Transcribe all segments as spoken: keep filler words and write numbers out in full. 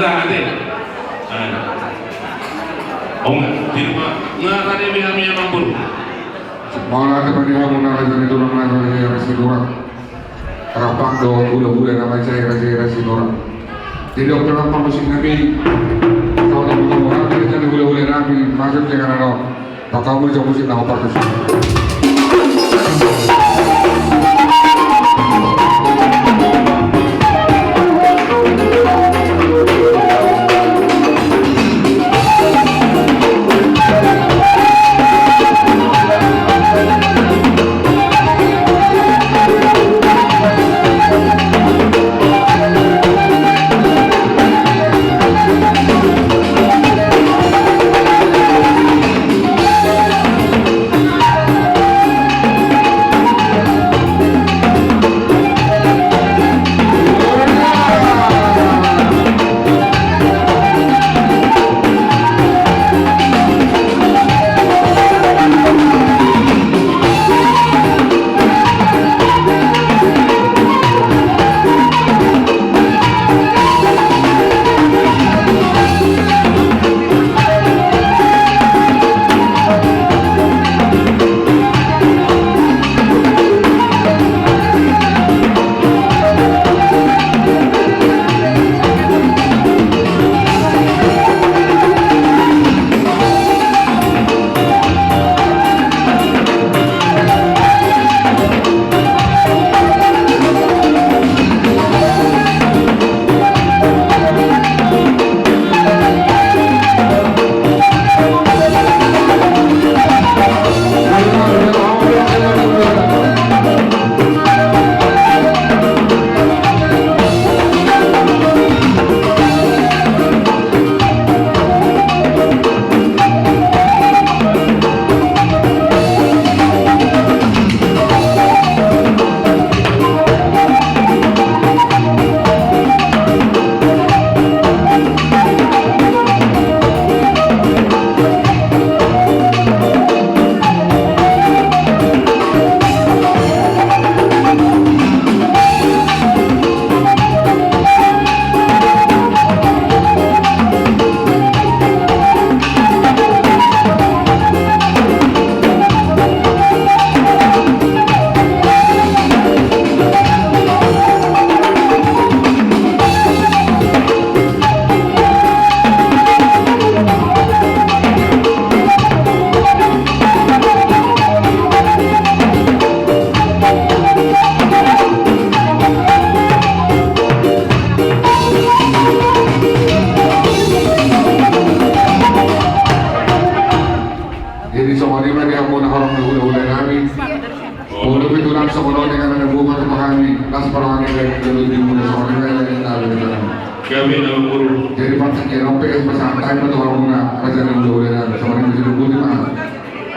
Ate. Ong, jadi ma, nga tadi be hami amang boru. Mauliate ma di hamuna raja ni tulang nami, raja ni tulang. Rap dohot hulahula na mansai raja ni tulang. Jadi oke ma parmusik nami. Raja ni hulahula nami, masuk dengan anu. Maka muli jong musik na hombar tusi. Jadi songon i ma di hamuna horong ni hulahula nami. Molo pe tulang songon on dengan anak buah tu hami, las parang ni dari jalu di muna songon i ma dengan anak buah. Kami dalam guru. Jadi pas kira pe pasantai ma tu hamuna raja ni hulahula nami songon i ma jadi buti ma.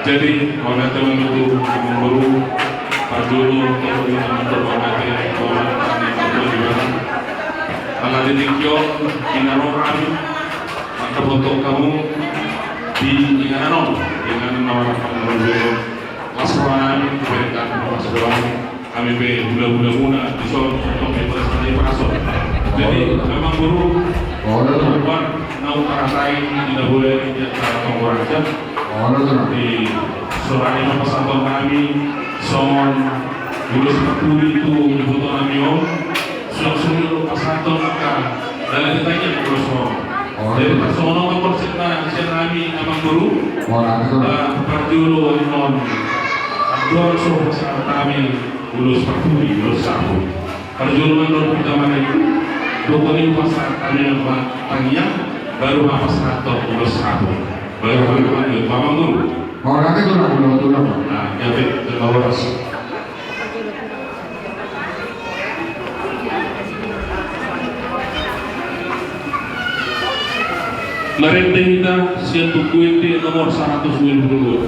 Jadi, mauliate ma tu amang boru, parjolo, parjolo, mauliate, mauliate, mauliate. Ala di tingki on, di na ro hami, mantap untuk hamu, di inganan on, di inganan na marhaha maranggi on. Las roha nami, baik dan las roha nami. Hami pe hulahula muna dison, tong pe pas na i paso. Jadi amang boru, oh, iya, iya, umpan naung taratai di na bole di acara tonggo raja. Oh, iya, iya. Di sorani ma pasahaton nami songon ulos parpudi tu iboto nami on. Suang songon i do pasahaton angka dalan di tangiang ulos on. Oh, iya. Jadi tarsongon on ma konsepna sian nami amang boru. Oh, iya, iya. Parjolo on. Andor so pasahat nami. Ulos parpudi, ulos sapu. Parjolo mandok hita mari. Dokon i pasahat hami ma tangiang, baru ma pasahat ulos sapu. Baru hami manjou, Bapak Guru. Mau nanti tulang, tulang, tulang. Nah, ya, baik, terima kasih. Marende hita sian buku ende nomor saratus dua pulu dua.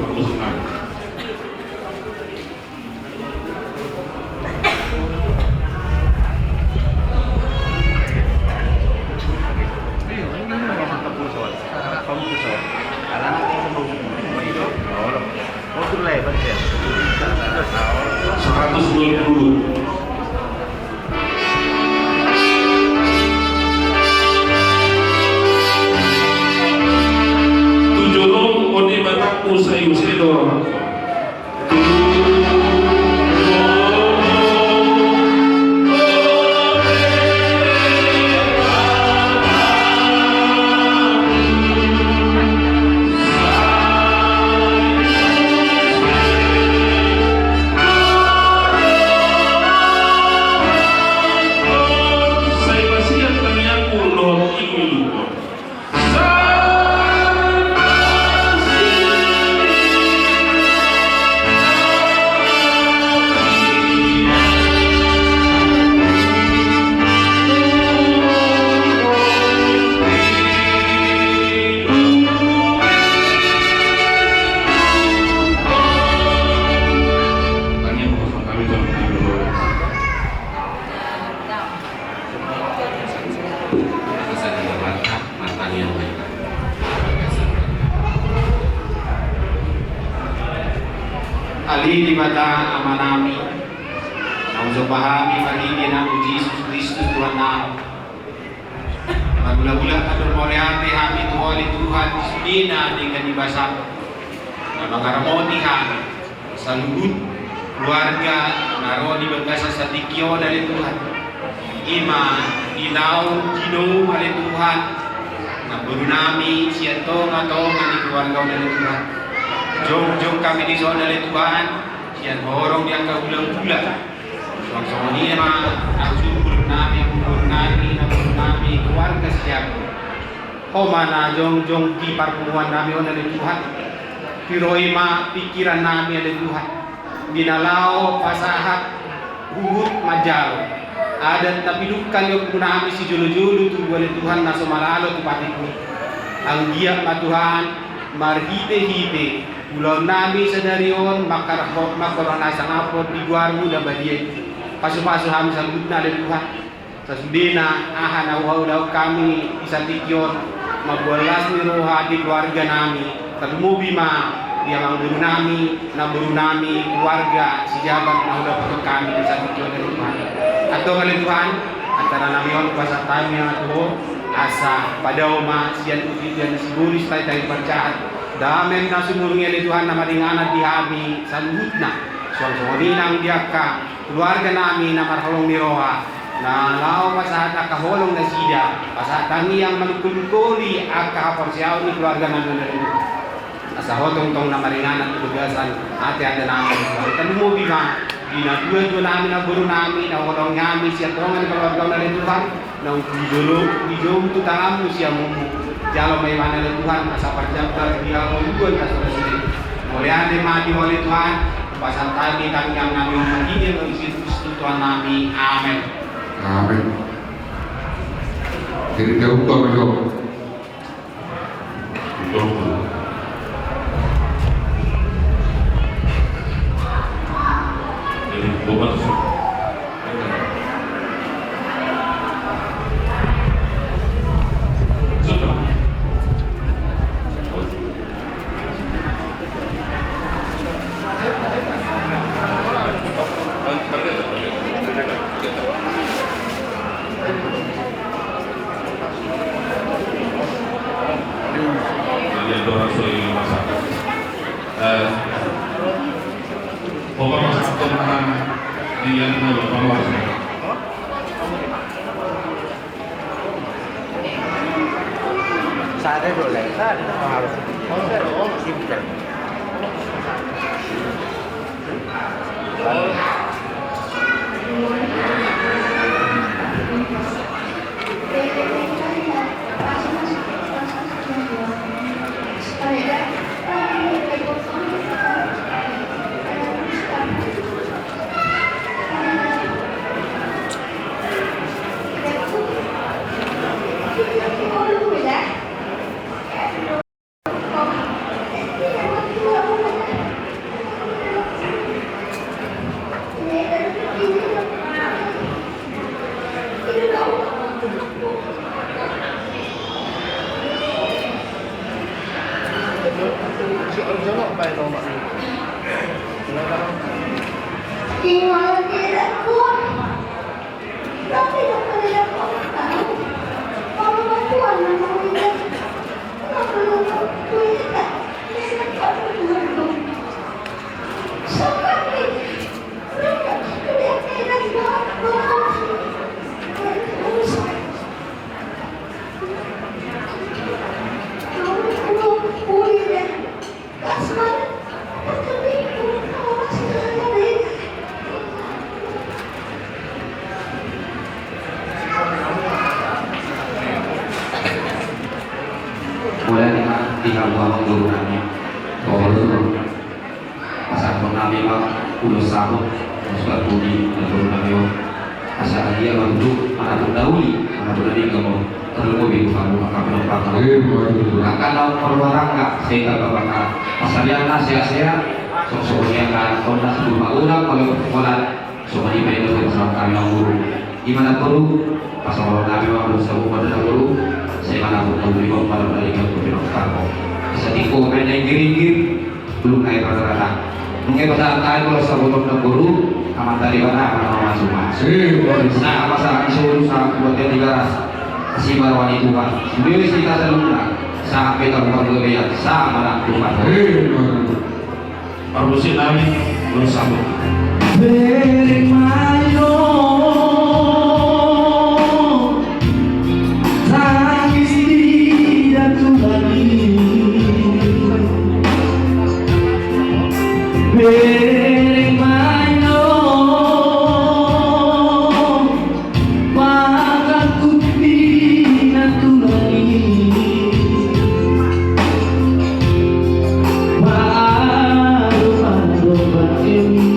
Saratus dua pulu dua. Sai muse do. Ale Debata Amanami, na hujomba hami marhite Anakmu Jesus Kristus Tuhannami, marhulahula ma mauliate hami tu Ho ale Tuhan, di sudena denggan ni basaM na mangaramoti hami. Saluhut keluarga na ro di bagasan sandiki on ale Tuhan, i ma di naung jinouM ale Tuhan, namborunami sian tongatonga ni keluarga on ale Tuhan. Jongjong hami dison ale Tuhan, sian horong di angka hulahula. Suang songon i ma angka suhutnami, angka namborunami, namborunami, keluarga Setiabon. Ho ma na jongjong di parpunguannami on ale Tuhan. Tiroi ma pingkirannami ale Tuhan, di na laho pasahat huhut manjalo adat na pinungka ni ompunami sijolojolo tubu ale Tuhan, na so malalo tu patikmi. Anggiat ma Tuhan, marhitehite ulaonnami sadari on mangkarho-, mangkorhon hasangapon di goarMu na badia i, pasupasu hami saluhutna ale Tuhan. Sasudena aha na huhaulahon hami di sandiki on, mamboan las ni roha di keluarganami, tarlumobi ma di amangborunami, namborunami, keluarga Sijabat na hudapothon hami di sandiki on ale Tuhan. Antong ale Tuhan, acara nami on hupasahat hami ma tu Ho, asa padao ma sian uti-utian ni sibolis, taitai parjahat, dame na sumurung i ale Tuhan na maringanan di hami saluhutna. Suang songon i nang di angka keluarganami na marholong ni roha, na laho pasahat angka holong nasida, pasahat tangiang manungkun-ungkuni angka haporseaon ni keluarganami on. Asa Ho tongtong na maringanan tu bagasan ateatenami. Tarlumobi ma di natuatuanami, namborunami, na huhaholongi hami sian tonga ni keluarga on ale Tuhan. Naung hujolo, hujolo tu tanganmu siamunmu. Jalo ma ibana ale Tuhan, asa parjambar di hangoluan na sude-sude. Mauliate ma di Ho ale Tuhan, hupasahat hami tangiang nami on marhite Kristus Tuhan nami. Amen. Amen. Jadi, jauh kau, jauh. Di hamu amang boru nami. Pasahaton nami ma ulos sahat, ulos pudi, boru nami on. Asa agia ma tutu, manapun na uli, manapun na denggan on. Terlebih tu hamu angka penumpang. Angka na marhaha, sehat bapak. Asa nian na sehat-sehat. Songon i angka on na sebelum magodang, kalau sekolah. Songon i ma i do pasahat nami ma boru. Ima na boru, pasahat nami ma boru, sabu pada na boru. Sai manapun na uli, manapun na denggan on, penumpang. Asa tingko ma i na inggir-inggir. Nunga i pasahat nami, nunga i pasahat nami, molo saboto na boru, Amanta Debata ma na mamasu-masu. Sahat ma sahat ni solu, sahat tu bontean Tigaras. Asi ma roha ni Tuhan. Sude hita saluhutna, sahat pe tu hamu gabe, sahat ma nang tu Tuhan. Parmusik nami, molo sahat. Bereng ma i do tangis di datulan i. Bereng ma i do pangkatku di datulan i. Baru pada domba kemi.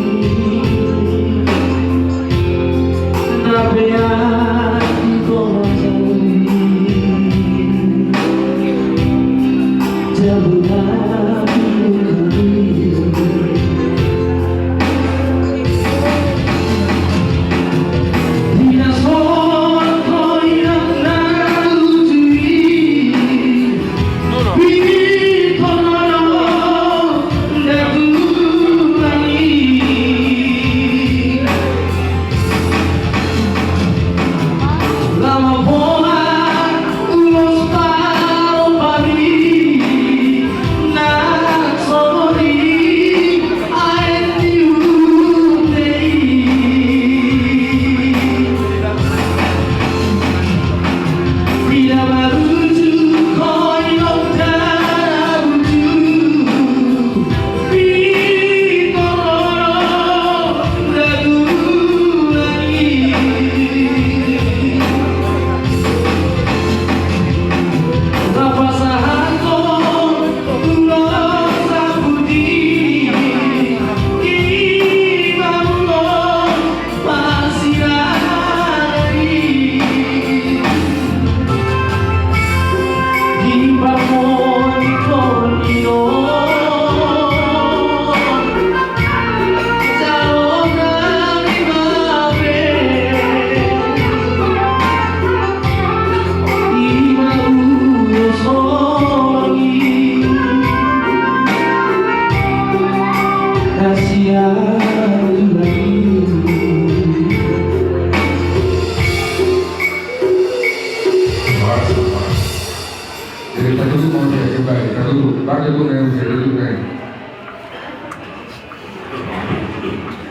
Jadi, tatutup mau dia juga, tatutup. Bagi pun yang bisa ditutup, ya.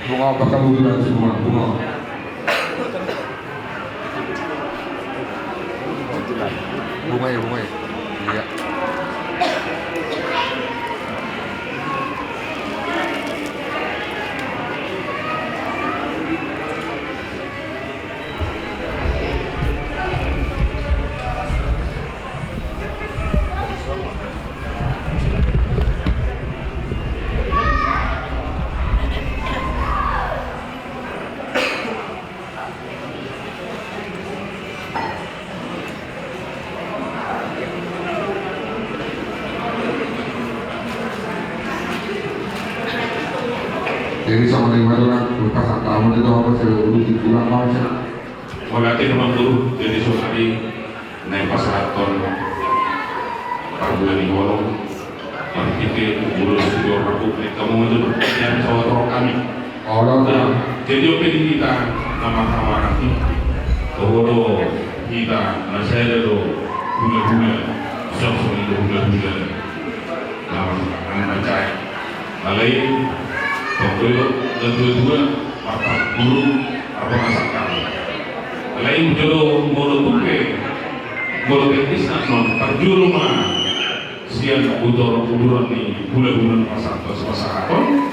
Bunga apa kamu bilang semua? Bunga. Bunga ya, bunga ya. Iya. Jadi sama dengan orang berpasangan tahun itu apa sih, udah dibilang apa sih? Mauliate ma boru, jadi sonari naeng pasahathon parbue ni holong, marhite ulos ni Tuhan, rapu ni hamu ma jolo, jadi saotik hami. Jadi on pe di hita na marhahamaranggi, toho do hita na sada do hulahula, songon i do hulahula. Nah, maksudna, mancai. Alai, tong do, dan dua-dua, marparguru, marpangasakal. Alai, jolo, molo tung pe, molo teknisna, non, parjolo ma, sian uduran-uduran ni hulahula pasahat, pasahathon,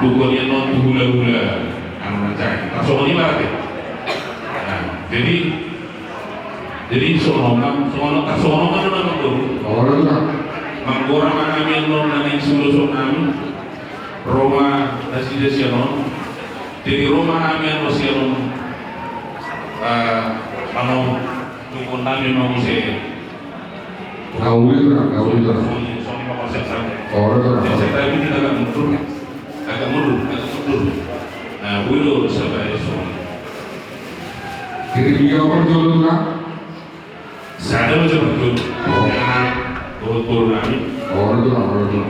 dung i annon tu hulahula, anu mancai. Nah, songon i ma rate. Nah, jadi, Jadi, songon on, songon on, songon on, songon on, songon on. Ro ma hami annon na naeng siuloson nami. Ro ma nasida sian on. Jadi ro ma hami annon sian on. Eh, annon, tungkon nami ma muse. Nauli ra, nauli ra. Soni, soni ma konsep nami. Ora ra. Jadi saya tadi kita agak mundur. Agak mundur, agak mundur. Nah, ulo sabai soni. Jadi dia apa jolo ra? Sada ma jolo tu. Oh. Dohot boru nami. Oh, ora tu, ora tu.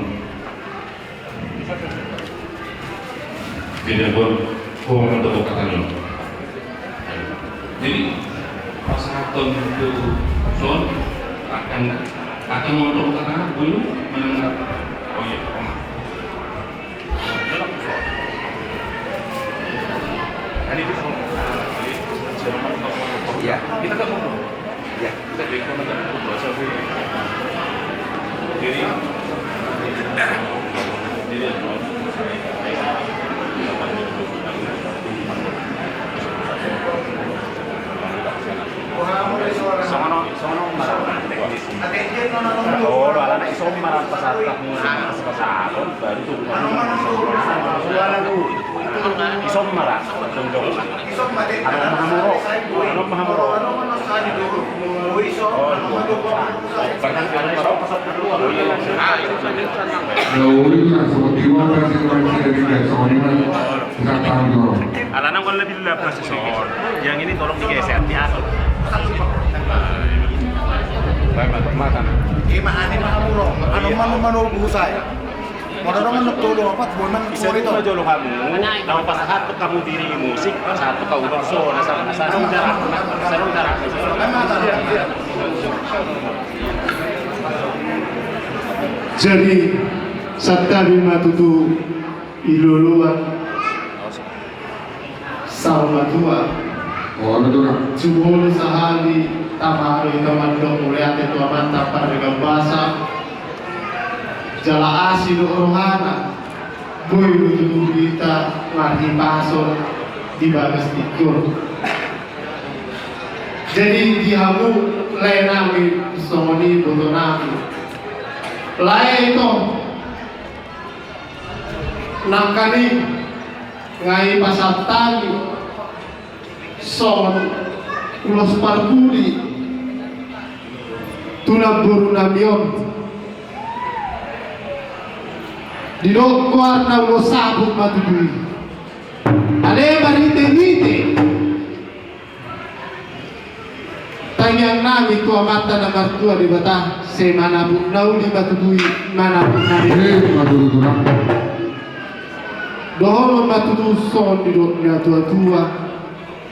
Jadi, anggo, oh, ora tu kata ni. Jadi, pasahaton tu son, akan, akan untuk kata, dulu, menang. Oh, iya. Iya. Kita kan ngobrol. Iya. Kita kan ngobrol. Jadi, jadi, Songon on, songon on ma ra teknis. Oh, alana ison ma ra pasahat, pasahat, baru tu. Ison ma ra, jongjong. Anu ma hamoro, anu ma hamoro. Oh, alana kan lebih lepas ison. Yang ini tolong digeser, diatur. Baik, Mas. Makan. Ima ani ma hamoro. Anu manu manu busai. Mana dong anu tolu opat bulan. Bisa dua jolo kamu. Tahu pasahat tu kamu diri musik, pasahat tu kamu berso, dasar dasar. Sarung jarak, sarung jarak. Jadi, santabi ma tutu. Iloloan saur matua. Oh, anu tu na. Jumolo sahali tama do hita mandok mauliate tu Amanta Pardenggan Basa. Jala asi do rohana. Boi do tutu hita marhipason di bagas tingki on. Jadi di hamu lae nami songon i boto nami. Lae ito. Nangkaning nunga dipasahat hami songon ulos parpudi tu namboru nami on. Didok goarna ulos sabut ma tutu i. Ale marhitehite tangiang nami tu Amanta na martua Debata, sai manabur na uli ma tutu i, manabur na uli. Eh, ma tutu na. Dohonon ma tutu songon didok ni natuatua.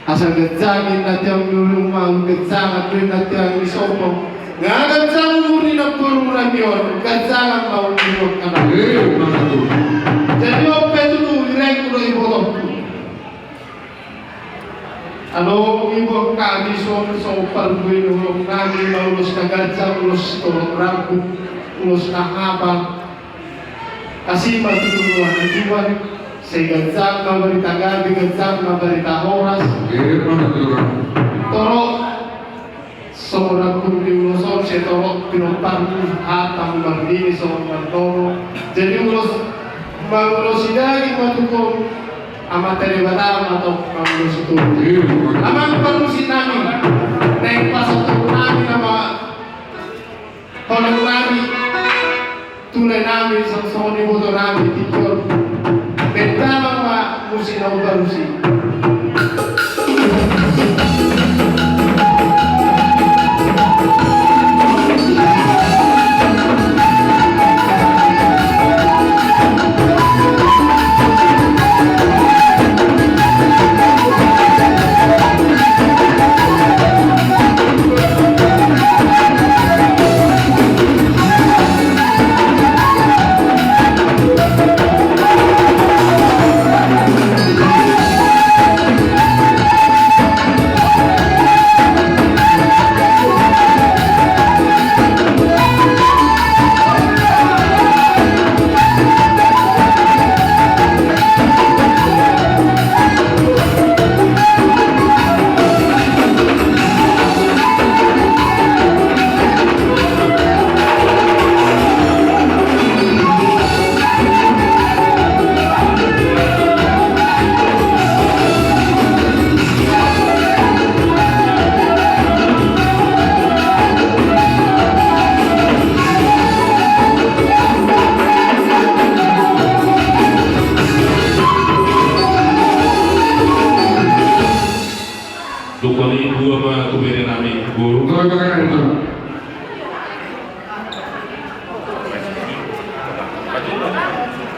Asa ganjang i na tiang ni rumah, ganjang i na tiang ni sopo. Nga ganjang umur ni namboru nami on, ganjang ma umur ni on kana. Eh, ma tutu. Jadi on pe tutu, irengku do ibotongku. Adong iboan hami songon, songon parbue ni holong nami ma ulos na ganjang, ulos torop rambu, ulos na hapal. Asi ma tutu roha na tuan, sai ganjang ma barita gabe, ganjang ma barita horas. Torop songon rambu ni ulos on, sai torop pinompar ni hata mardini songon mandono. Jadi ulos, mangulosi daging ma tutu on. Amanta Debata ma tong mangulosi tutu. Amang parmusik nami, naeng pasahat nami nama holong nami. Tu lae nami, songon i boto nami, tingki on. Baen damang ma musik na umbarusi.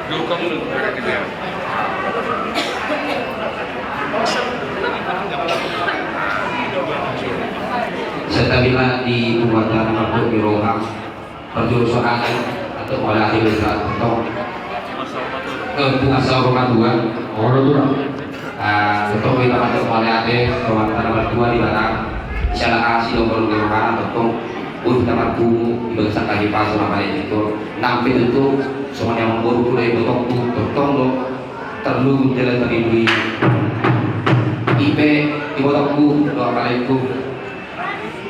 Santabi ma di Tuhanta na martua di roha. Parjolo sonari, antong mauliate do hita tongtong. Eh, punguan saur matua. Olo, tua. Ah, tongtong do hita antong mauliate tu Amanta na martua Debata. Siala asi dohot holong ni rohana tongtong boi hita marpungu di bagasan hahipason na paling pintor. Nang pe tutu songon i amangboru dohot ibotongku, tongtong do tarlumobi jala tarlumobi. I pe ibotongku dohot amangboru.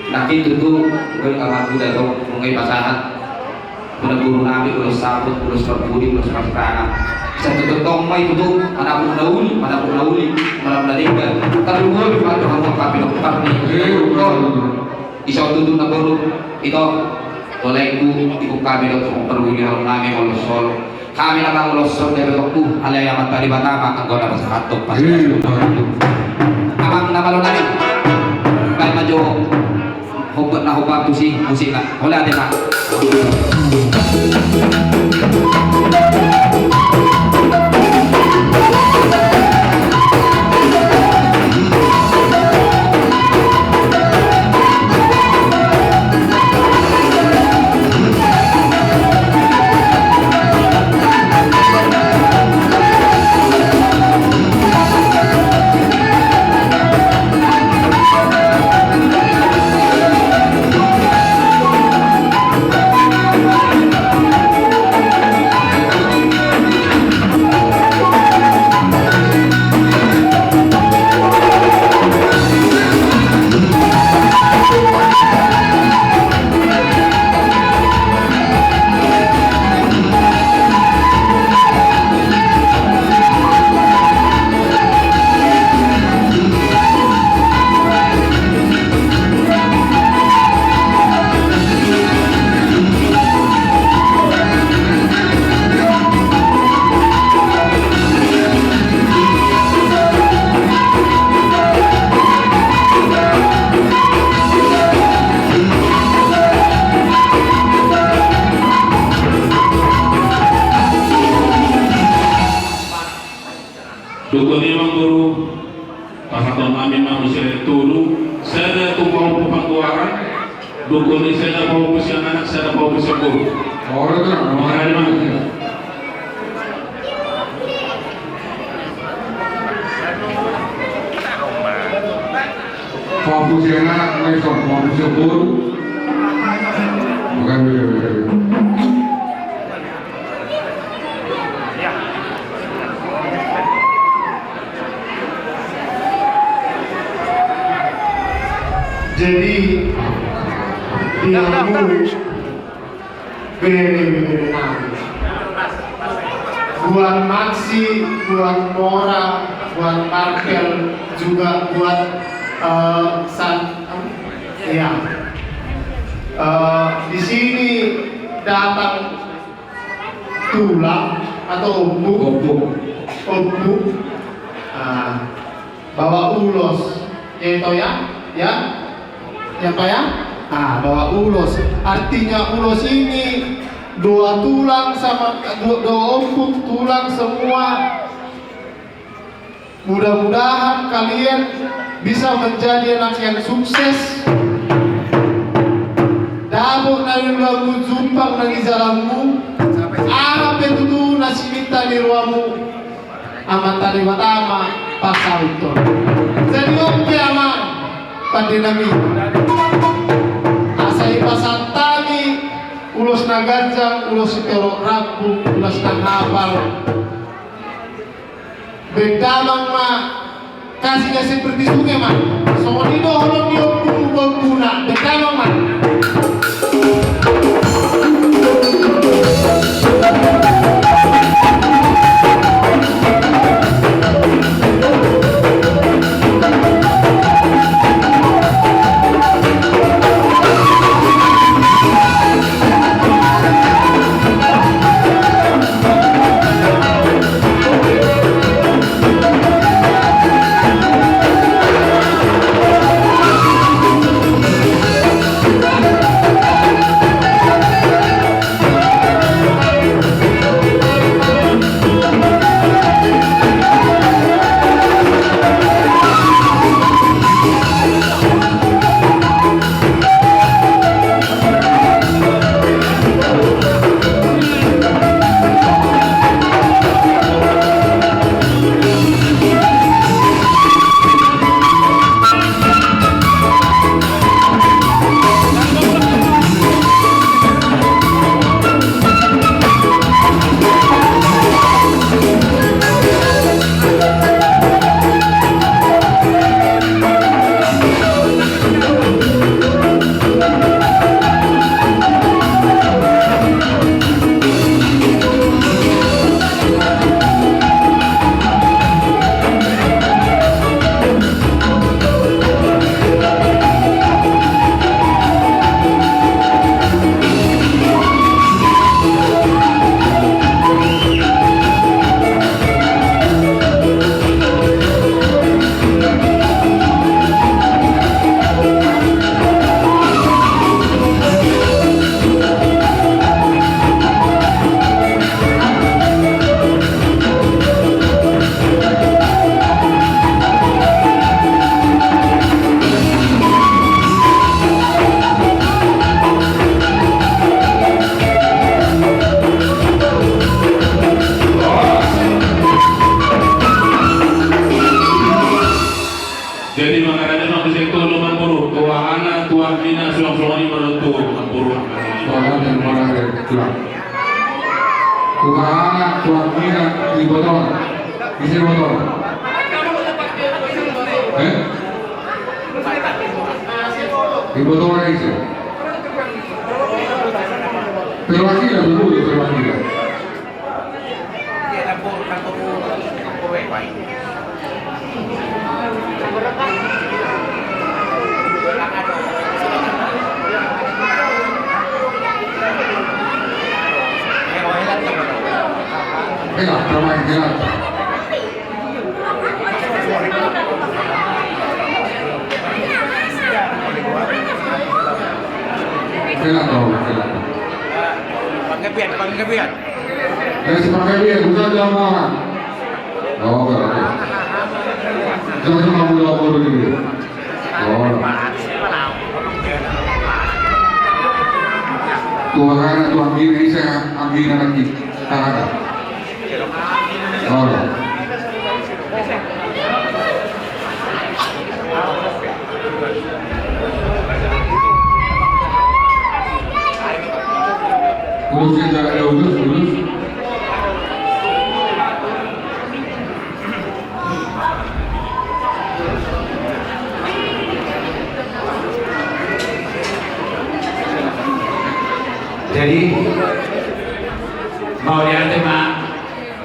Nangkin tutu, nunga i amangboru do, nunga i pasahat. Muna boru nami, ulos saput, ulos parbudi, ulos parsirangan. Sai tongtong ma i tutu, manapuk na uli, manapuk na uli, manapuk na denggan. Tarlumobi ma tu hamu angka pinompar ni. Ison tutu na boru, ito, laengku, ibotongku dohot parbudi, holong nami, ulos solo. Hami na manguloshon dope tongtong, alai Amanta Debata ma anggo na pasahathon. Amang na malo nami. Baen ma jo hombar na hombar tusi musikna. Mauliate ma. Dungkon i amangboru, pasahaton nami ma muse tolu, sada tu pahompu panggoaran, dungkon i sada pahompu sian anak, sada pahompu sian boru. Olo, tua. Olo, tua. Pahompu sian anak, na ison, pahompu sian boru. Bukan, bukan, bukan. Jadi, di hamu bere-bere nami, buat Maxi, buat Nora, buat Marvel, juga buat, eh, San, ya. Eh, di sini datang tulang atau ompung. Ompung. Ompung. Ah, bawa ulos. Ya, itu ya? Ya? Ya, Pak, ya? Ah, bawa ulos. Artinya ulos ini doa tulang sama, do-, doa ompung, tulang semua. Mudah-mudahan kalian bisa menjadi anak yang sukses. Dapot na niulamu, jumpang na nijalanmu. Aha pe tutu na siminta ni rohamu, Amanta Debata ma pasahathon. Jadi on pe, Amang, pande nami. Asa dipasahat hami ulos na ganjang, ulos sitorop rambu, ulos na hapal. Baen damang ma, kasihnya seperti sungai ma. Songon i do holong ni ompung, ompungna. Baen damang ma. Tuhan, Tuhan mina, ibotona. Ise ibotona? Eh? Ibotona ise? Perwakilan dulu, perwakilan. Hela, pemain hela. Hela, hela. Panggabean, panggabean. Yang sepakai dia, bukan sama orang. Oh, enggak, enggak. Jangan cuma mau lapor dulu. Oh. Tuhan, Tuhan, ini saya ambil lagi. Tahan. Oh. Urus ya, jangan ada urus, urus. Jadi, mauliate ma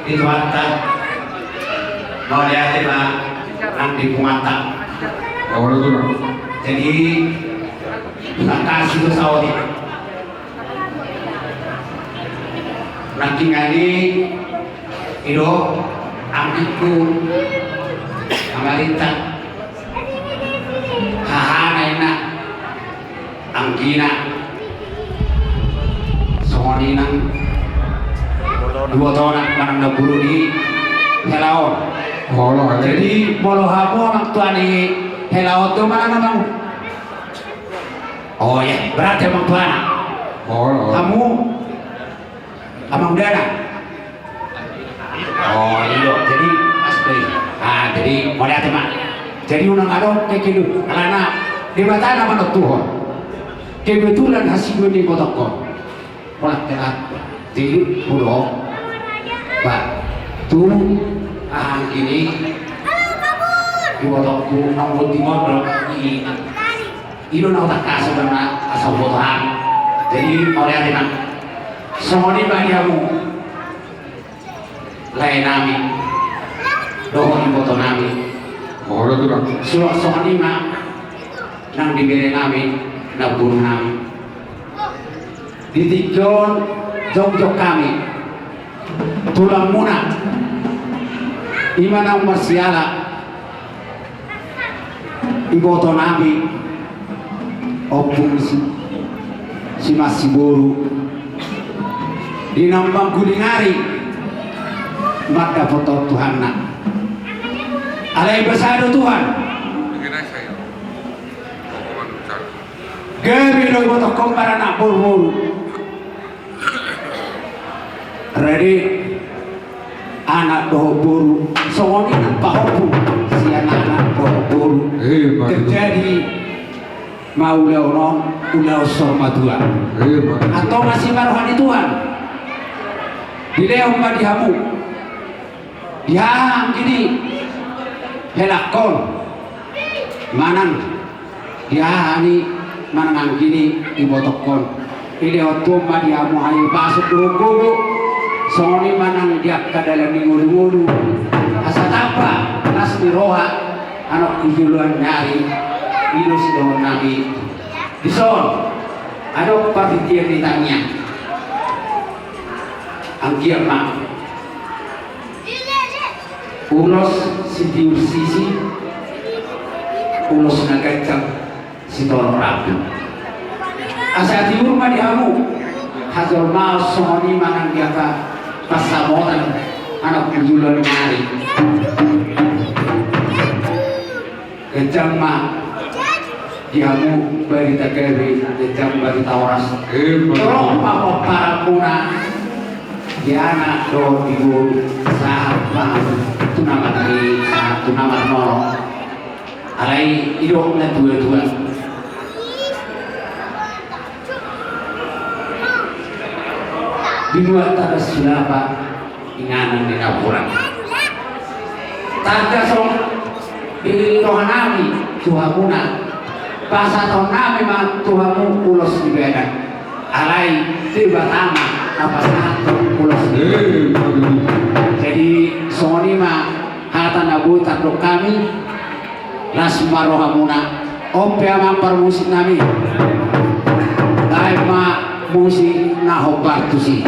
di Tuhanta, mauliate ma nang di punguanta. Jadi, tangkas do saotik. Nangkiningan i do anggingku, Amarita, hahana inna, anggina, songon i nang ibotona manang namboru ni hela on. Jadi molo hamu amang tua ni hela on do manang amang. Oh iya, berarti amang tuana. Hamu amang dana. Oh iya, jadi mas boy. Ah, jadi mauliate ma. Jadi unang adong kekedu alana Debata na manontuhon. Kebetulan hasian ni ibotongkon. Pola telat. Jadi udo. Ba tu ahang ini ibotongku nang boti mondok i. I do na hutangkasi bana asa huboto hami. Jadi mauliate ma. Songon i ma di hamu lae nami dohot iboto nami. Songon i ma nang di bere nami, namboru nami. Di tingki on jongjong hami tulangmuna, i ma naung marsiala iboto nami, ompung si, si Masiboru, di na mangguling ari mandapothon Tuhanna. Alai basa do Tuhan. Gabe do ibotongkon baranak boruboru. Rade anak dohot boru, songon i nang pahompu sian anak dohot boru. Terjadi ma ulaon on ulaon saur matua. Antong asi ma roha ni Tuhan. Dilehon ma di hamu. Di haha anggini helangkon manang di haha ni manang anggini ibotongkon. Dilehon Tuhan ma di hamu hahipason dohot gogo, songon i manang di angka dalan ni ngolungolu, asa tamba las ni roha anakku joloan ni ari. I do sidohonon nami. Dison adong partingkian ni tangiang. Anggiat ma ulos sitiur sisi, ulos na ganjang sitorop rambu. Asa tiur ma di hamu hajolmaon songon i manang di angka pansamotan anakku joloan ni ari. Ganjang ma di hamu barita gabe, ganjang barita horas. Torop ma pomparanmuna di anak dohot di boru sahat ma tu na marni, sahat tu na marnono. Alai didok natuatua. Di luat taras sulapa inganan ni napuran. Tangkas on di rohanami tu hamuna. Pasahatonnami ma tu hamu ulos ni badan. Alai Debata ma na pasahathon ulos ni badan. Jadi songon i ma hata na boi tardok hami. Las ma rohamuna. On pe amang parmusik nami. Baen ma musik na hombar tusi.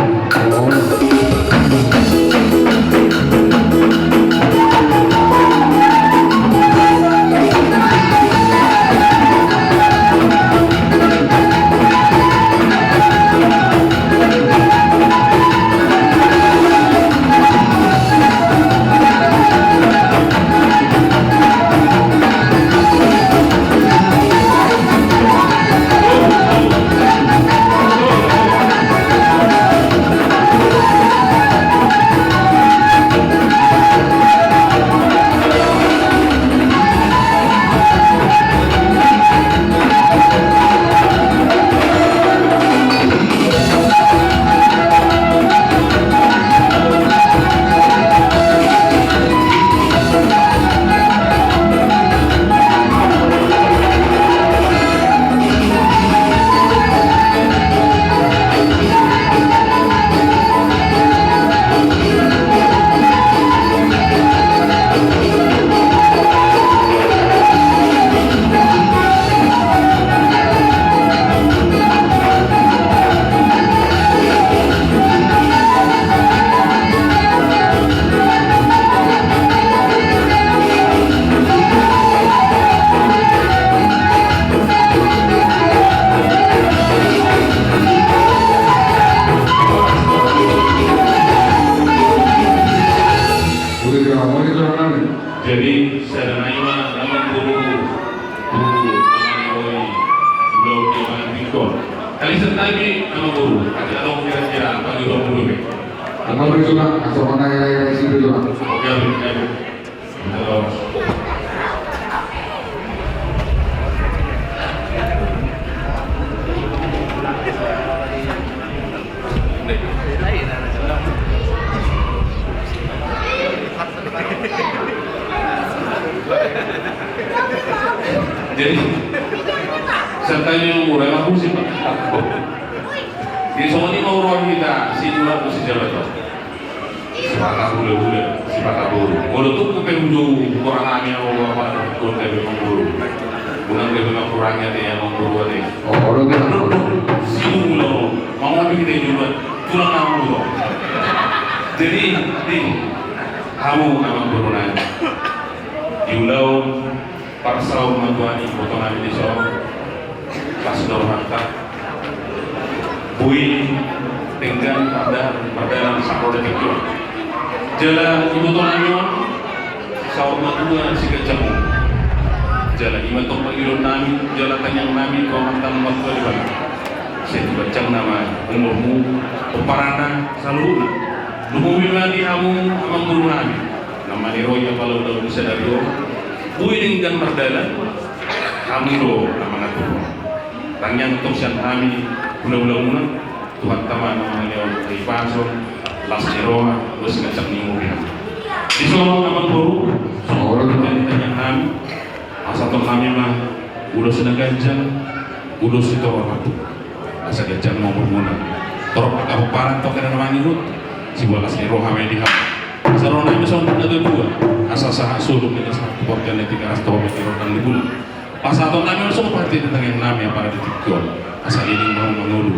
Jadi sada nai ma nama guru. Guru nama ni Roy. Belum dia makan bingkong. Kali sentagi nama guru. Ada dong kira-kira apa di dua puluh be. Nama guru juga. Asal mana ya, ya, sini juga. Oke, oke, oke. Halo. Jadi, saya tanya yang murah, aku sih, Pak. Di sono ini mau ruang kita, si Nura, si Jawa, Pak. Sipata hulahula, sipata boru. Molo tung pe hujou, kurang hami, au, apa, kota be mangboru. Unang gabe mangkurangi ate, mangboru ate. Oh, olo, olo. Sidu mula, mau ambil kita juga. Tulang nama mula. Jadi, di, hamu nama boru nai. Di ulaon, parsaur matua ni iboto nami dison, las do rohanta. Boi denggan mardalan, mardalan sahat tu tingki on. Jala iboto nami on, saur matua siganjang umur. Jala i ma tong pangidoan nami, jala tangiang nami tu Amanta na martua Debata. Sai tu ganjang nama umurmu, pomparanna, saluhutna. Lumobi ma di hamu amangboru nami. Nama ni Roy, apala ulaon ni sadari on. Boi denggan mardalan. Hamu do na mangaturhon. Tangiang tong sian hami hulahula muna, Tuhanta ma na mangaleon hahipason, las ni roha, dos gancang ni umur. Dison amangboru, songon i ma tangiang hami, asa tong hami ma ulos na ganjang, ulos ni torop. Asa ganjang ma umurmuna. Torop angka pomparan tong kena na mangihut, sibolas ni roha ma i di hamu. Asa ro nami songon na tuatua. Asa sahat solu kena sahat tu portian na tiga ras tong kena di rondang ni bulan. Pasahaton nami ma songon parti di tangiang nami apala di tingki on. Asa leleng ma hamu mangolu.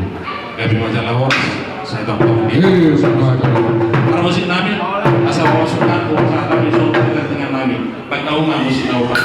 Gabe ma jala horas. Sai tong tong di. Parmusik nami. Asa pamasuk nami, pasahat nami songon parti di tangiang nami. Pataungan musik na upat.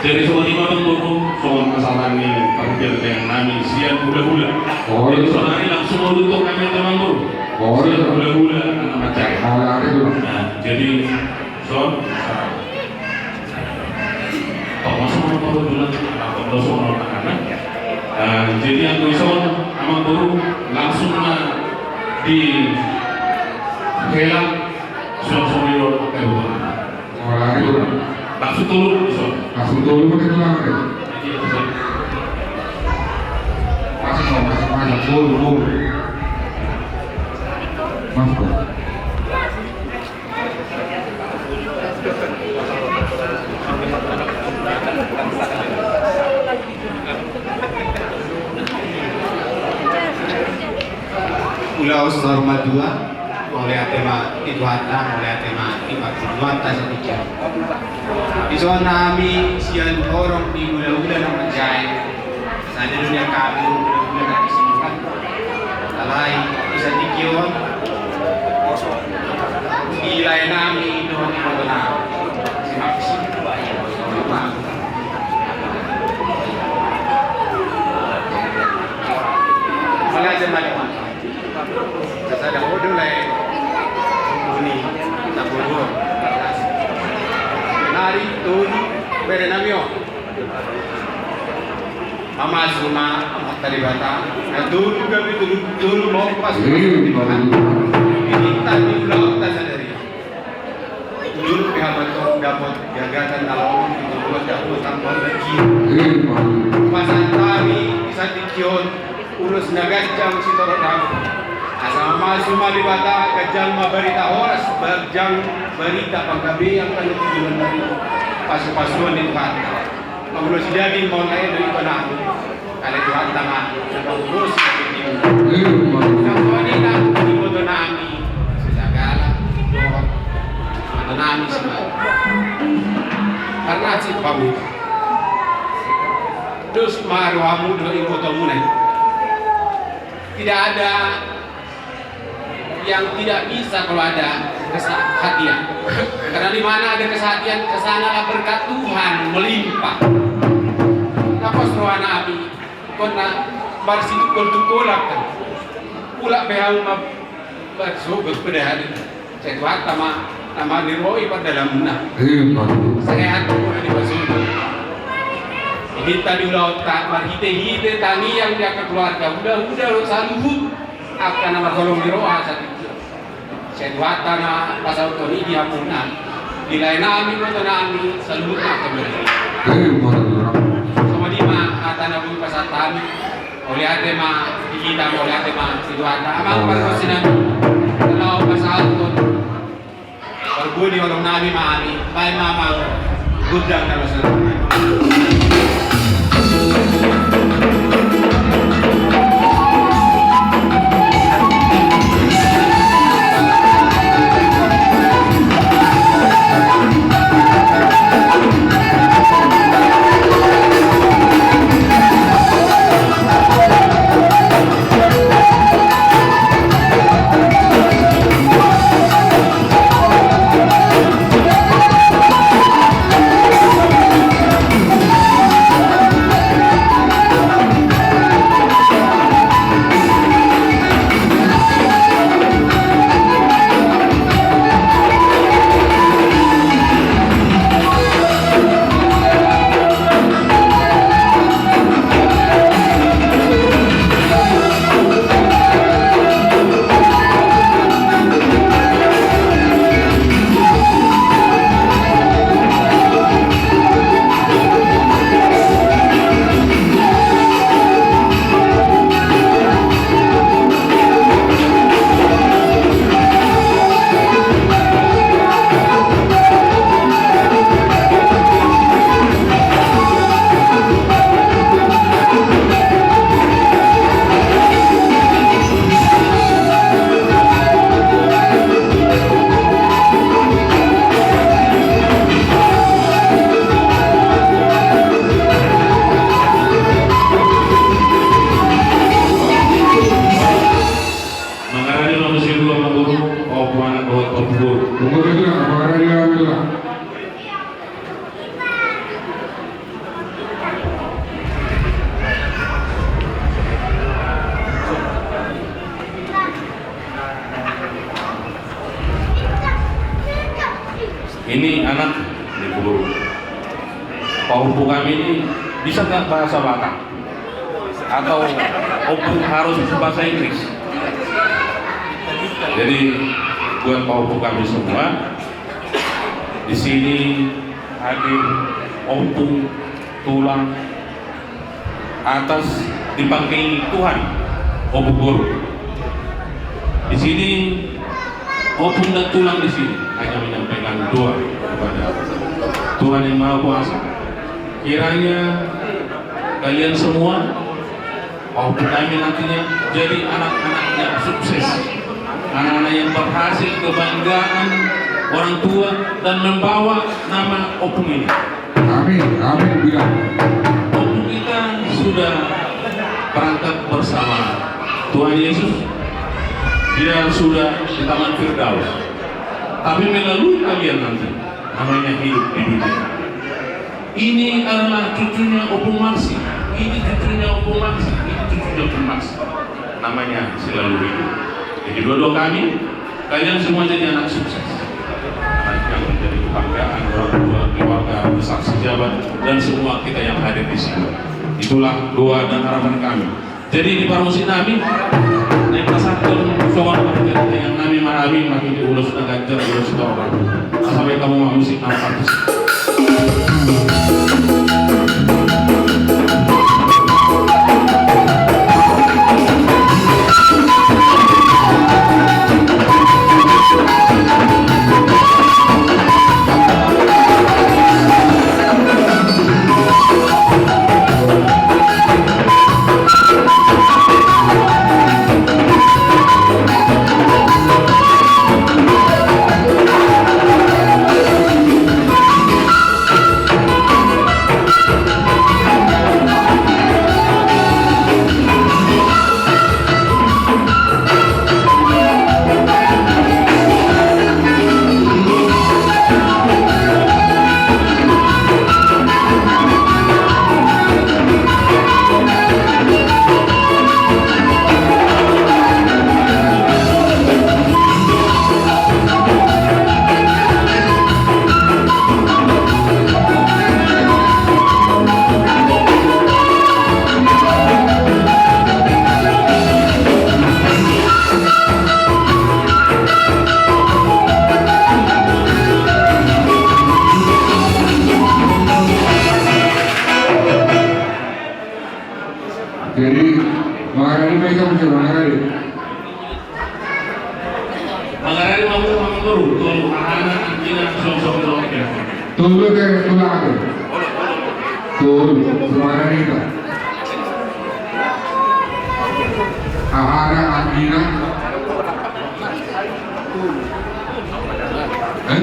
Jadi songon i ma amangboru, songon pasahaton ni parhitean nami sian hulahula. Oh, jadi sonari langsung mauduthon hami amangboru. Oh, sian hulahula Anak Manjai. Oh, jadi son. Jadi anggo ison amangboru langsung ma dihela suang songon i do angka iboto. Langsung tolu ison. Langsung tolu ma dihela. Masuk, masuk, masuk, tolu, tolu. Masuk. Ulaon saur matua, mauliate ma di Tuhanta, mauliate ma di parguruanta sadari on. Dison hami sian horong ni hulahula Anak Manjai. Sadari on hami hulahula na di sini. Alai di saat on dilae nami dohot iboto nami. Mauliate ma di Tuhanta. Sasada hodo lae. Buni. Tabodo. Nari tolu bere nami on. Mamasu ma Amanta Debata na tolu gabe tolu, tolu ma on pasupasu ni Tuhan. Dirinta ni ulaonta sadari on. Tolu pe hami tong dapot gagaton na lomo, tolu dapot tambah lagi. Pasahat hami di saat on ulos na ganjang sitorop hami. Asa mamasu ma Debata, ganjang ma barita horas, ganjang barita panggabean, pasupasu ni Tuhan. Pangulosi daging ma on lae dohot iboto nami. Ale Tuhanta ma na pangulosi daging. Songon i nang iboto nami. Sagala dohot iboto nami sima. Karena si pamu. Dos ma rohamu dohot ibotomuna i. Tidak ada yang tidak bisa kalau ada kesehatan. Karena di mana ada kesehatan, ke sanalah berkat Tuhan melimpah. Na pos roha nami, ingkon na marsitungkol-tungkolan kan. Ula pe hami ma-, marsogot pe da hami. Sai Tuhanta ma na maniroi pardalananmuna. Sehat ma di pasu. Dirinta ni ulaonta marhite-hite tangiang di angka keluarga, huda-huda saluhut. Angka na marholong ni roha satia. Sai Tuhanta na pasahathon i di hamuna. Dilae nami, iboto nami, saluhutna angka bere. Songon i ma hata na boi pasahat hami. Mauliate ma di hita, mauliate ma di Tuhanta. Amang pargonsi nami. Laho pasahathon. Parguru ni holong nami ma hami, baen ma amang gondang na laos. Pahompu kami ini bisa nggak bahasa Batak? Atau ompung harus bahasa Inggris? Jadi, buat pahompu kami semua, di sini hadir ompung, tulang, atas dipakai Tuhan, ompung guru. Di sini, ompung dan tulang di sini hanya menyampaikan doa kepada Tuhan Yang Maha Kuasa. Kiranya kalian semua, ompung kami nantinya jadi anak-anak yang sukses, anak-anak yang berhasil, kebanggaan orang tua, dan membawa nama ompung ini. Amin, amin, bilang. Ompung kita sudah berangkat bersama Tuhan Yesus. Dia sudah di Taman Firdaus. Tapi melalui kalian nanti, namanya hidup di dunia. Ini adalah cucunya Ompung Marsi. Ini cucunya Ompung Marsi. Ini cucunya Ompung Marsi. Namanya selalu hidup. Jadi, doa-doa kami, kalian semua jadi anak sukses. Anak yang menjadi kebanggaan orang tua, keluarga, saksi jabat, dan semua kita yang hadir di sini. Itulah doa dan harapan kami. Jadi, di parmusik nami, naeng pasahathon songon parmusik nami, ma hami, ma hami di ulos na ganjang, ulos na torang. Sampai kamu ma musik na parmusik. Jadi, mangarade ma hita, mangarade. Mangarade ma hamu, mangarade. Tolu, hahana, anggina, suang, suang, suang, ya. Tolu, ke, tolu, ate. Tolu, mangarade hita. Hahana, anggina. Eh?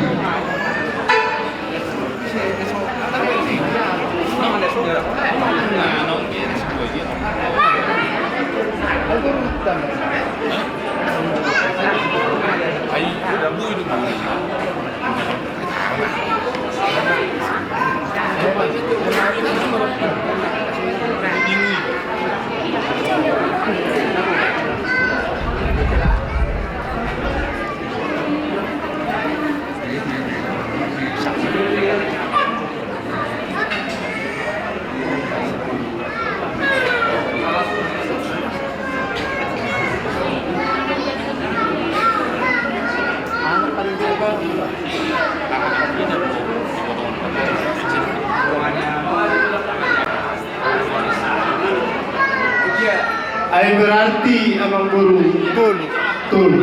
Ai berarti amang boru tolu. Tolu.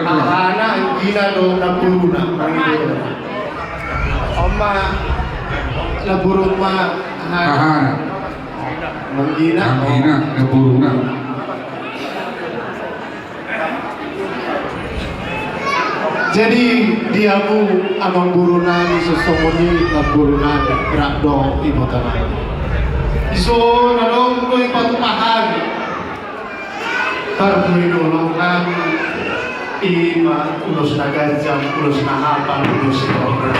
Hahana, anggina dohot namboruna. On ma namboru ma hahana. Hahana. Anggina. Anggina, namboruna. Jadi di hamu amang boru nami, songon i namboru nami, rap dohot ibota nami. Dison adong do dipatupa hami parbue ni holong nami, i ma ulos na ganjang, ulos na hapal, ulos sitorop.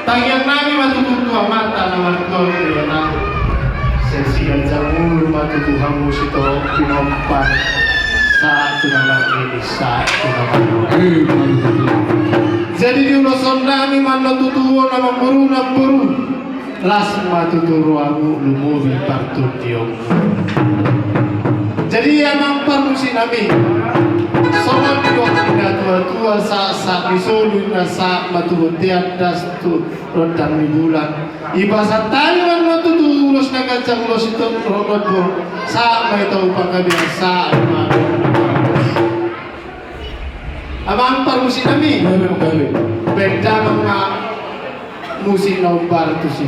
Tangiang nami ma tutu tu Amanta na martua Debata, sai siganjang umur ma tutu hamu sitorop pinompar, sahat tu na marnini, sahat tu na marnono. Jadi di uloson nami ma on tutu, on amang boru, namboru, Las ma tutu rohamu lumobi partondionmu. Jadi amang parmusik nami, songon didok natuatua, sahat ni solu ninna, sahat ma tu bontean, das tu rondang ni bulan. Ipasahat hami ma tutu ulos na ganjang, ulos sitongtong, sahat ma hita tu panggabean, sahat ma. Amang parmusik nami. Baen damang ma musik na hombar tusi.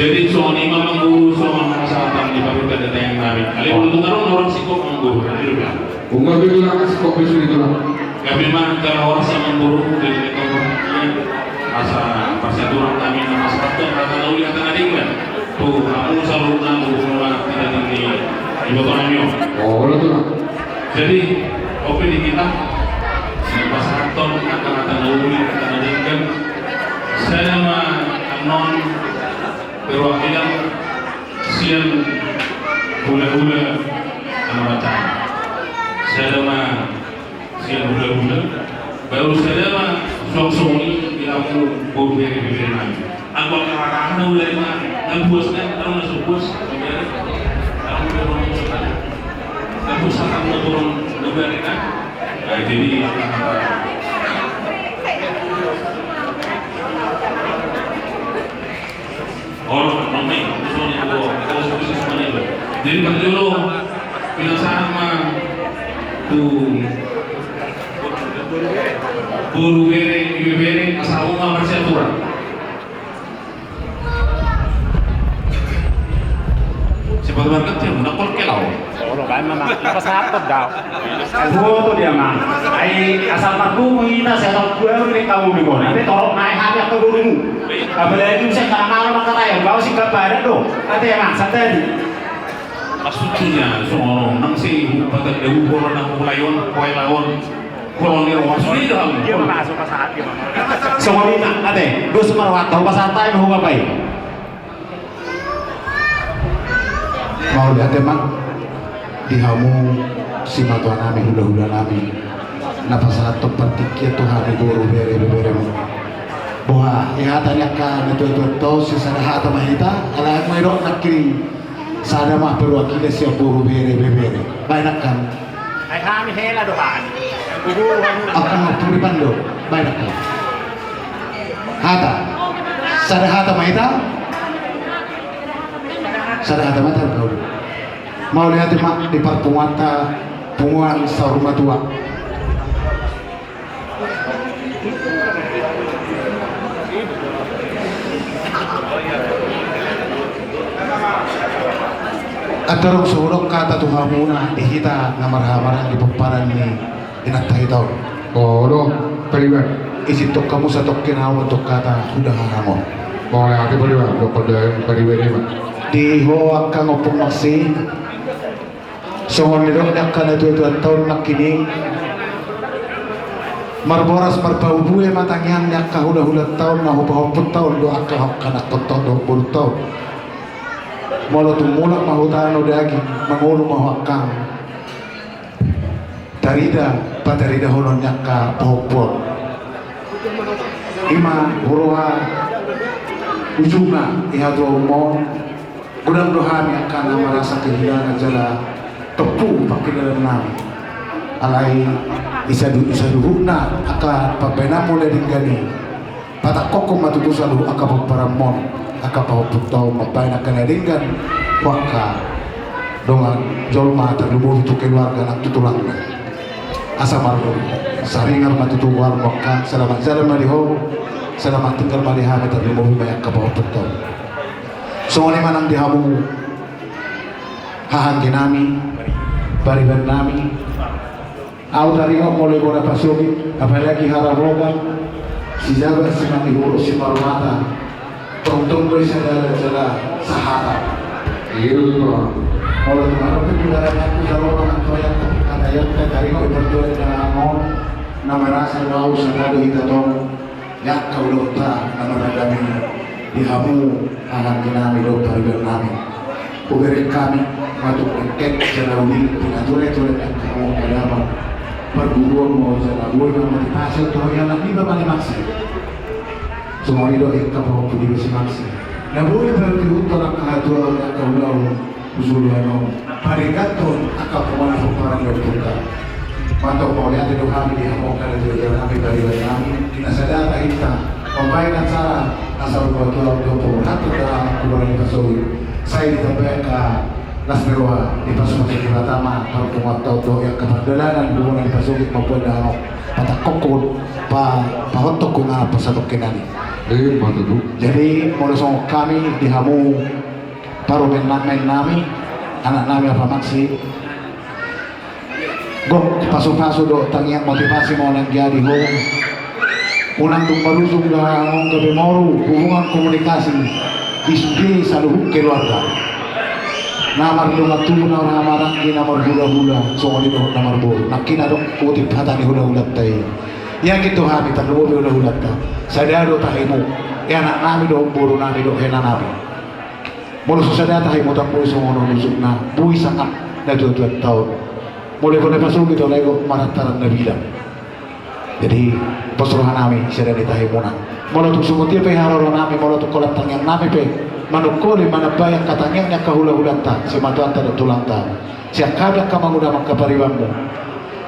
Jadi songon i ma amang guru, songon pasahaton ni parhata di tangan nami. Alai molo tung adong na hurang singkop amang guru, na di lupa. Unga bilang singkop bisu di tulang. Gabe ma jala horas amang guru, jadi leto asa parsiaturan nami na pasahaton hata na uli, hata na denggan tu hamu saluhutna, guru na di tangan ni iboto nami on. Oh, olo tulang. Jadi on pe di hita, pasahaton angka hata na uli, hata na denggan. Sada ma annon perwakilan sian hulahula na marhaha. Sada ma sian hulahula. Baru sada ma suang songon i di hamu boru bere, bebere nami. Anggo angka hata na uli ma, na puas kan, na so puas. Na puas kan, na puas kan, na puas kan, na puas kan. Nah, jadi Jadi parjolo pinasahat ma tu boru bere, ibebere, asa adong ma parsiaturan. Siapa tuh banget ya, udah kol kelau. Olo, baen ma, Mang. Pasahaton do. Boto dia, Mang. Ai asal marpungu hita, sai tong dua uli kamu di bona. Ate torop nai hati aku dulu. Apalagi usah tak malam angka raya, bawa si kabaret do. Ate, Mang, santai. Maksudnya, songon nang si, patang debu, bola nang mulai on, koe lawan. Songon i ma, ate, dos ma rohanta, hupasahat hami ma hupapai. Mauliate ma di hamu simatuanami, hulahulanami, na pasahathon partingkian tu hami boru bere, beberemu. Boha, di hata ni angka natuatua on, sisada hata ma hita, alai ma didok nangkining sada ma perwakilan sian boru bere, bebere. Baen angka. Ai hami hela do hami. Angka na puriban do. Baen angka. Hata. Sada hata ma hita. Sada hata ma hita. Mauliate ma di parpunguanta, punguan saur matua. Andorang so hudok hata tu hamuna di hita na marhahamaranggi pomparan ni inanta hita on. Olo, pariban. Isinton hamu satongkin ahu antong hata hudahahang on. Mauliate pariban, dohot pariban i ma. Di ho angka ompung maksi. Songon nidok ni angka natuatuanta on nangkining, marboras marbue ma tangiang ni angka hulahulanta on na hupahompunta on dohot angka hongkanankonta on dohot borunta on. Molo tung mulak ma hutano daging, mangolu ma ho angkang. Tarida, patarida honon ni angka pahompu on. Ima huroha ujungna di hatuaonmon. Godang do hami angka na marasa kehilangan jala tompu pangkilalaan nami. Alai di sadu, di saluhutna angka pambahenanmon na denggan i, patangkokhon ma tutu saluhut angka pomparanmon, angka pahompunta on mambahen angka na denggan tu angka dongan jolma, tarlumobi tu keluarga nang tu tulangna. Asa marsaringar ma tutu goarmu angkang, selamat jalan ma di ho, selamat tinggal ma di hami, tarlumobi ma angka pahompunta on. Songon i ma nang di hamu haha anggi nami, pariban nami. Ahu taringot molo i bona pasogit, apalagi hararoga, sijabat simanihuruk simarmata, tongtong do i sada jala sahata. Iya, Bang. Molo tung adong pe tu dalan aku jalo pangantoyan, tapi kata yang taringot i partuan dalan on, na marasa do ahu sada do hita tong. Di angka ulaonta na marragam i, di hamu haha anggi nami dohot pariban nami. Hubereng hami ma tung dengke jala uli, pinatureture ni angka hamu padaman. Parguruan ma jala boi ma motivasi tu ho i anak niba ma ni Maksi. Songon i do angka pahompu niba si Maksi. Na boi ma dihuthon angka hatuaon ni angka ulaon. Hujolo ano, padengganhon angka pomparan ni ompunta. Mantong mauliate do hami di hamu angka na tuatua nami, pariban nami, di na sada tahinta mambahen acara asa rupa tuatua dohot pangurhatan da kuburan ni pasogit. Sai ditambai angka las ni roha, dipasupasu Debata ma parpunguanta on dohot angka pardalanan kuburan ni pasogit mamboan dahahang, patangkokhon, pa, pahothon tu inganan parsatongkinan i. Jadi molo songon hami di hamu parumaen nami, anak nami, apa Maksi. Gok pasupasu dohot tangiang motivasi ma unang jadi ho. Unang dung marujung dahahang on gabe moru hubungan komunikasi di sude saluhut keluarga. Na mardongan tubu, na marhaha maranggi, na marhulahula, songon i dohot na marboru. Nangkin adong kutip hata ni hulahulanta i. Yakin do hami tarlumobi hulahulanta. Sada do tahimu. Anak nami dohot boru nami dohot hela nami. Molo so sada tahimu, tamboi songon on ujungna, boi sangap na tuatuanta on. Molo i bona pasogit, alai do marhantaran na bidang. Jadi pos roha nami sada ni tahimuna. Molo tung songon dia pe haroro nami, molo tung holan tangiang nami pe manungkoli, manambai angka tangiang ni angka hulahulanta, simatuanta dohot tulangta, sian hami angka mangudam, angka paribanmu,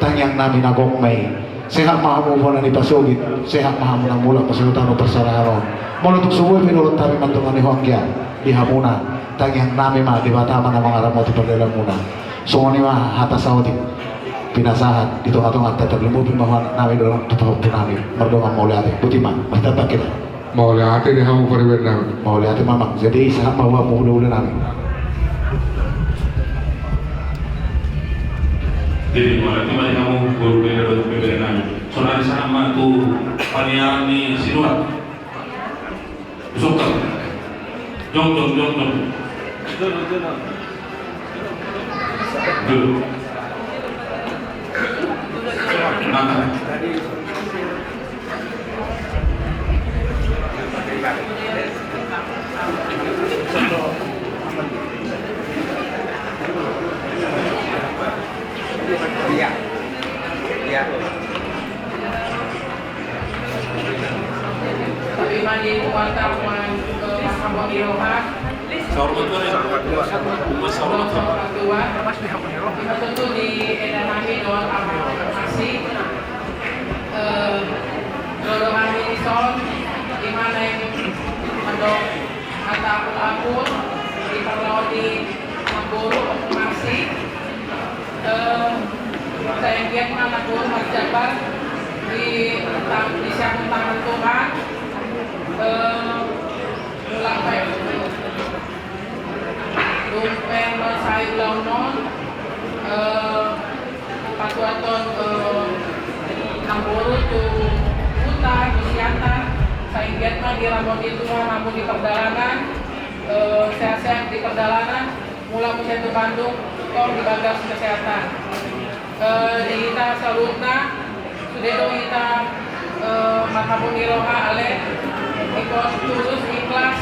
tangiang nami na gok ma i. Sehat ma hamu bona ni pasogit, sehat ma hamu na mulak masihuthon parserahan on. Molo tung so boi pe dohot hami mandongani ho anggia, di hamuna, tangiang nami ma, Debata ma na mangaramoti pardalanan muna. Songon i ma hata saotik pinasahat di tonga-tonganta, tarlumobi ma ho anak nami dohot tu pahompu nami, mardongan mauliate. Boti ma, marsitampak hita. Mauliate di hamu pariban nami. Mauliate ma amang. Jadi sahat ma hamu hulahula nami. Jadi mauliate ma di hamu hulahula nami. Saonari sahat ma tu paniaran ni sinurat. Usuk kan. Jong jong jong jong. Duduk. Nah. Iya. Iya. Tapi mandi kuat, eh, masa bagi roha. Saur matua, saur matua. Saur matua. Ima tutu di eda nami dohot ama Maksi. Eh, dohot hami dison, ima naeng mandok hata apul-apul di parlinggoman ni namboru, Maksi. Eh, sai anggiat ma namboru marjabar di, di siapun tangan Tuhan. Eh, mulak baen dung pe mansai ulaon on, eh, patuathon, eh, namboru tu huta, tu sianta, sai anggiat ma diramoti Tuhan hamu di pardalanan, eh, sehat-sehat di pardalanan, mulak muse tu Bandung, tong di bagas kesehatan. Eh, di hita saluhutna, sude do hita, eh, marhabot ni roha ale, ingkon tulus, ikhlas,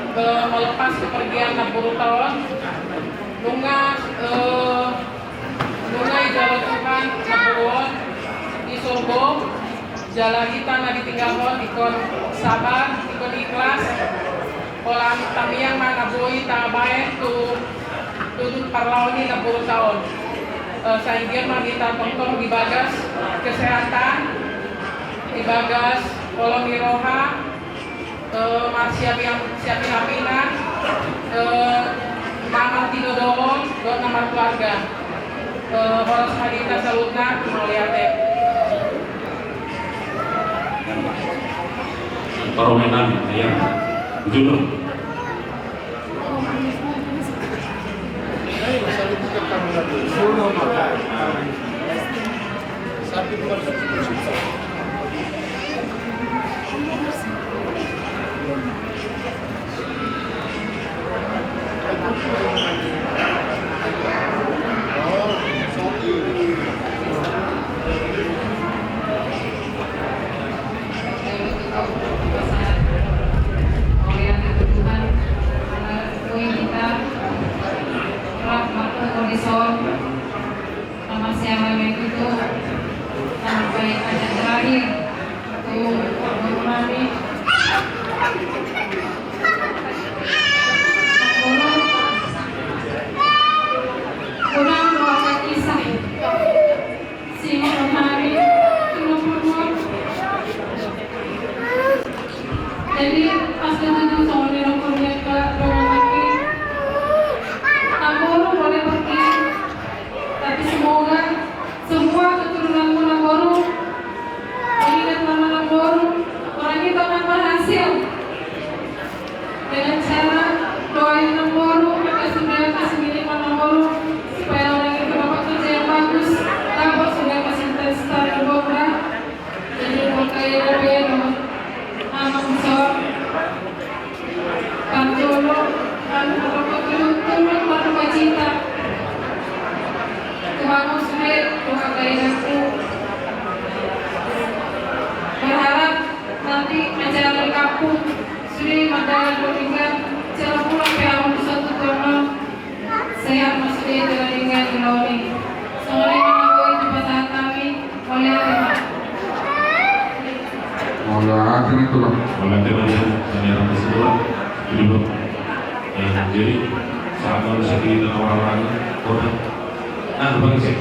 Eh, melepas kepergian namboru ta on, nunga, eh, nunga dijalo Tuhan namboru on di surgo, jala hita na ditinggalhon ingkon sabar, ingkon ikhlas, holan tamiang ma na boi tabaen tu, tu, tu parlao ni namboru ta on. Eh, sai anggiat ma hita tongtong di bagas kesehatan, di bagas holong ni roha, eh, marsiap-, siapinapina, eh, na martinodohon dohot na markeluarga. Eh, horas ma di hita saluhutna, mauliate. Paromainan, ya. Betul. Nama siapa yang itu? Sampai aja terakhir. Tuh, baru mandi. Kurang dua kisah. Si Mama Mari, jadi pas ketujuh sama dia kurnia ke rumah sakit. Namboru boleh pergi, tapi semoga semua keturunanmu namboru, mengingat nama namboru, orang itu akan berhasil. Dengan cara doain namboru, agar sudah kasih milik namboru, supaya orang itu dapat kerja yang bagus, dapat sudah kasih tes star namboru. Jadi, buat kaya ada ya, dong. Anak besar. Pantolo, anu, apa, apa, turut, turut, berduka cita. Tuhan, sudah, buat kaya aku. Berharap nanti acara di kampung. Sude mandala doringan, jala pulang pe au di son tu tuan on. Sehat ma sude jala denggan di laon i. Songon i ma na boi dipasahat hami, mauliate ma. Mauliate ma, Tulang. Mauliate ma, Tulang. Jadi, saat manusia di tengah orang-orang, orang. Nah, bang, cek.